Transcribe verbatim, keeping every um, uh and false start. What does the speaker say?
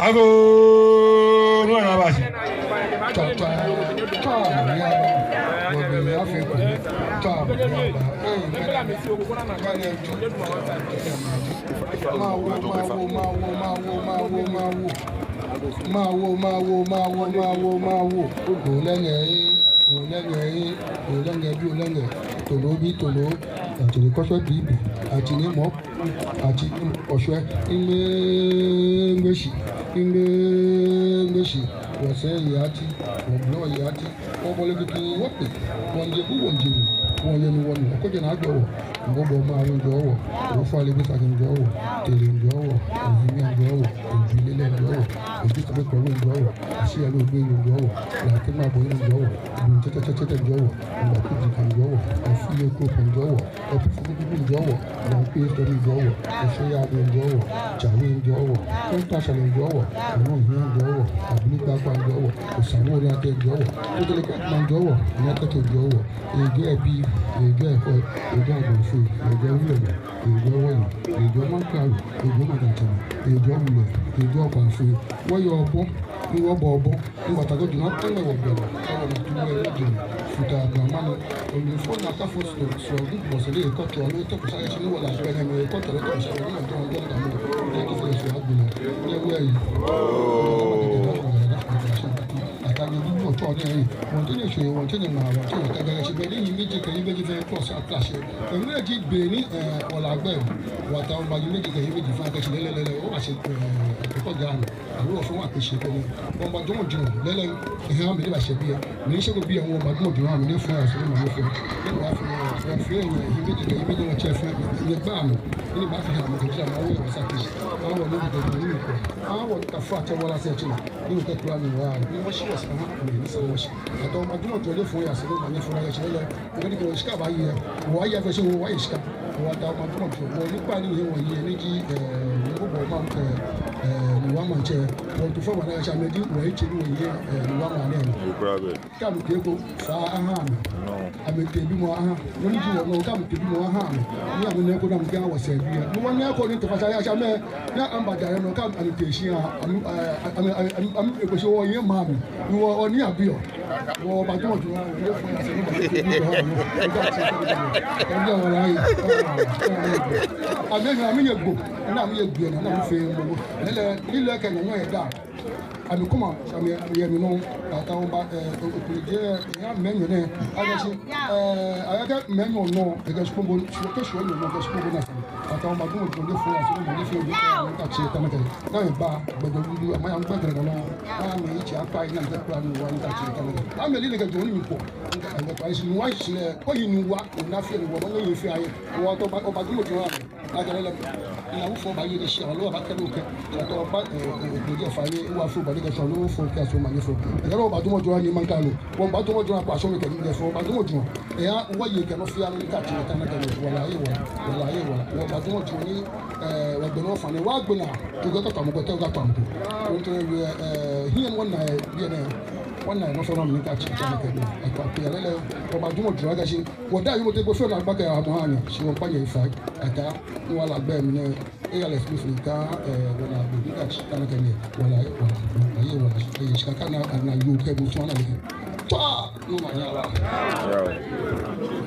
Agoo, nɔ ni aba shi. Tswa, tswa, tswa, mɔ ni aba. Wɔbi ni afee ko. Tswa, mɔ ni aba. Ee, mɛni, mɛni, tswa, tswa, tswa, tswa. Mawo, mawo, mawo, mawo, mawo, mawo. Mawo, mawo, mawo, mawo, mawo. Olɛŋɛ, olɛŋɛ, olɛŋɛ bi olɛŋɛ. Tolo bi tolo. Atsɛɔ lɛ Kɔshɔ bibii. Atsɛɔ lɛ mɔ. Atsɛɔ lɛ Kɔshɔ. Ŋmɛɛ, ŋmɛɛ shi. Ŋmɛɛ, ŋmɛɛ shi. Wɔsɛɛ yɛ ati. Wɔblɔ yɛ ati. Wɔbɔle kɛkɛ wɔkpe, wɔŋje bu wɔŋje nu, wɔyɛ nu wɔnu, wɔkɔjɛ naa jɔɔ wɔ. Ŋgɔbɔ mawe jɔɔ wɔ, ofale bi sake jɔɔ wɔ, tele jɔɔ wɔ, ohimi jɔɔ wɔ, obi lele jɔɔ wɔ, obi sake kɔwe jɔɔ wɔ, ashi alo obi jɔɔ wɔ, lati ma bo jɔɔ wɔ, dun tete tete jɔɔ wɔ, ŋgba kuji kan jɔɔ wɔ, afi ye ko kan jɔɔ wɔ. Opufukuku jɔɔ wɔ, Nyankpee Sɔmi jɔɔ wɔ, Oshɔya Agbo jɔɔ wɔ, Jawe jɔɔ wɔ, Kɔnta Sale jɔɔ wɔ, Anu Hia jɔɔ wɔ, Abili Kpakpa jɔɔ wɔ, Osawo Late jɔɔ wɔ, Totele Kpakpa jɔɔ wɔ, Nyateke jɔɔ wɔ, Ejɔɔ Ebi, Ejɔɔ Ekɔ, Ejɔɔ Agbɔnfo, Ejɔɔ Wulɔmɔ, Ejɔɔ Wɔyi, Ejɔɔ Maŋkralo, Ejɔɔ Maŋtsɛmɛi, Ejɔɔ Wulɔmɔ, Ejɔɔ Kpafo, wɔyɔɔ bɔ, ni wɔbɔɔ bɔ. Ŋgbata ko juna tɛŋɛ wɔ bɛlɛ, awɔ na tumɔ yɛ juna, futa blamani, omli fo na ka fo so, so gu bɔ sele kɔtɔ, alo tɔ kusa yɛ sini wala bɛlɛ, mɛ kɔtɔ lɛ tɔ kusa yɛ, mɛ tɔ jɔ da mɔ, ne ki fo so agbɛnɛ, ne wɛ yi. Aka ni bi mɔ tɔ ne yi, wɔn tɛ ne so, wɔn tɛ ne ma, wɔn tɛ ne ka gɛrɛ si bɛ, ni yi meji kɛ yi meji fɛ kɔ sa klasi. Ɛmɛ ji be ni, ɛ, wala gbɛ, wata wɔn ba yi meji kɛ yi meji fɛ kɛ si lɛ lɛ lɛ lɛ, o ba se, ɛ, kɔ ja ni. Awo fɔ wa kpee shi kpee nɔ. Wɔmiiba jɔɔmɔ jɔɔmɔ. Lɛɛlɛŋ, ehɛɛ, mɛi ni bashɛ biɛ. Mɛi ni shɛko biɛ, wɔmiiba jɔɔmɔ jɔɔmɔ, mɛi ni fɔ ya sɔrɔ, mɛi ni fɔ. Ni wɔfɔ, wɔfɔ yɛ, hiɛ mɛi jɛ, hiɛ mɛi jɛ wɔtsɛ fɔ. Ni gba mɔ. Ni baafee ha mɔ kɛjɛ, mɔ wɔ wɔ saki. Awo ni bi jɛ ni kɔ. Awo ka fa tsɛ wala sɛ tsɛ. Ni wɔkɛ kula ni wa. Ni wɔshi wɔshi ha, mɛi ni sa wɔshi. Atɔ wɔmiiba jɔɔmɔ jɔɔmɔ, fɔ ya sɔrɔ, mɛi ni fɔ ya sɔrɔ. Mɛi ni kɛ shika baaye. Wɔya fɛ shi wɔye shika. Wɔda wɔmiiba jɔɔmɔ jɔɔmɔ. Wɔnipa ni yɛ wɔyɛ ni ji, ɛ, ni wɔbɔ ma, ɛ, ɛ, ni wɔmaŋtsɛ. Wɔtufɔ wɔna ya sha mɛi ji wɔyitsɛ ni wɔyɛ, ɛ, ni wɔmaŋ nɛɛ. Kɛ amɛtee ko faa aha amɛ. Amɛtee bimɔ aha. Nɔ ni ji wɔnɔ kɛ amɛtee bimɔ aha amɛ. Ni amɛnɛ ko ni amɛkɛ wɔsɛɛ biɛ. Ni wɔnɛ ko ni tafasa ya sha mɛi. Ni amɛba ja yɛ nɔ kɛ amɛtee shi aha. Amɛ, ɛ, amɛ, amɛ, amɛ, amɛ, eko shi wɔyɛ maŋ mli. Ni wɔ, wɔ ni abiɔ. Wɔmiiba jɔɔmɔ jɔɔmɔ, wɔfɔ ya sɔrɔ, wɔfɔ ya sɔrɔ, wɔfɔ ya sɔrɔ. Amɛ, amɛ, amɛye gbo, ni amɛye gbo, ni amɛfee mɔ. Lɛɛlɛŋ, ni lɛ kɛ nyɛ nyɛ yɛ da. Amɛkuma, amɛ, amɛye mi nɔ, ata wɔmiiba, ɛ, o, o, kuli jɛ, ya mɛi nyɛ nɛɛ, aya shi, ɛ, aya kɛ mɛi nyɛ nɔ, ɛ, kɛ shikpɔŋ bo, shi, kɛ shikpɔŋ nyɛ nɔ, kɛ shikpɔŋ bo na sa. Ata wɔmiiba jɔɔmɔ jɔɔmɔ, fɔ ya sɔrɔ, mɛi ni fɔ ya sɔrɔ, ni ta shi, ta mɛi kɛ. Ni amɛba, gbɛjɛ dudu, amɛya gbɛjɛ nɔ. Amɛ yi tsi akpa yi na mɛ kura ni wa ni ta tsi kama. Amɛ lɛ ni kɛ jɔɔ ni mi kɔ. Amɛ kpa yi si ni wa si lɛ. Kɔ yi ni wa, o na fee ni wa, ma ni ye fee aye. Wa tɔ ba, o ba dumo tsi wa. A jɛ lɛ. Na wo fɔ ba ye ni shi, alo ba kɛ lo kɛ. Wa tɔ ba, ɛ, ɛ, ɛ, jɛ fa ye, wa fɔ ba ni kɛ sɔ, lo fɔ kɛ sɔ ma ni fɔ. Ɛ, lo ba dumo tsi wa ni maŋkralo. Wɔmiiba jɔɔmɔ jɔɔmɔ, akpa sɔ mi kɛ ni fɔ, ba dumo tsi wa. Eya, wɔye kɛ nɔ fɛɛ nɔ ni ka tsi ta na kɛ nɔ, wala ye wala, wala ye wala. Wɔmiiba jɔɔmɔ jɔɔmɔ ni, ɛ, wɔgbɛ nɔ fane, wɔgbɛ naa, to kɛ tɔ tamɔ kɛ tɔ ka tamɔ ko. Wɔtɔ yɛ, ɛ, hiɛ wɔna yɛ, biɛ nɛɛ, wɔna yɛ nɔ fɛɛ nɔ ni ka tsi ta na kɛ nɔ. Akpa kpe ya lɛɛlɛŋ, wɔmiiba jɔɔmɔ jɔɔmɔ ka shi, wɔda yi mɔ te ko fɛɛ na gba kɛ amɔ ha ni, shi wɔmiikpa nyɛ fai, ata, ni wala gbɛ mli nɛɛ. Eya lɛ smooth ni ka, ɛ, wɔna bo ni ka tsi ta na kɛ nɛ. Wala, wala, wala, ye wala, ye shika ka na, na yo kɛ bo tsɔ na lɛ. Tswa, no ma nya wa. Yo.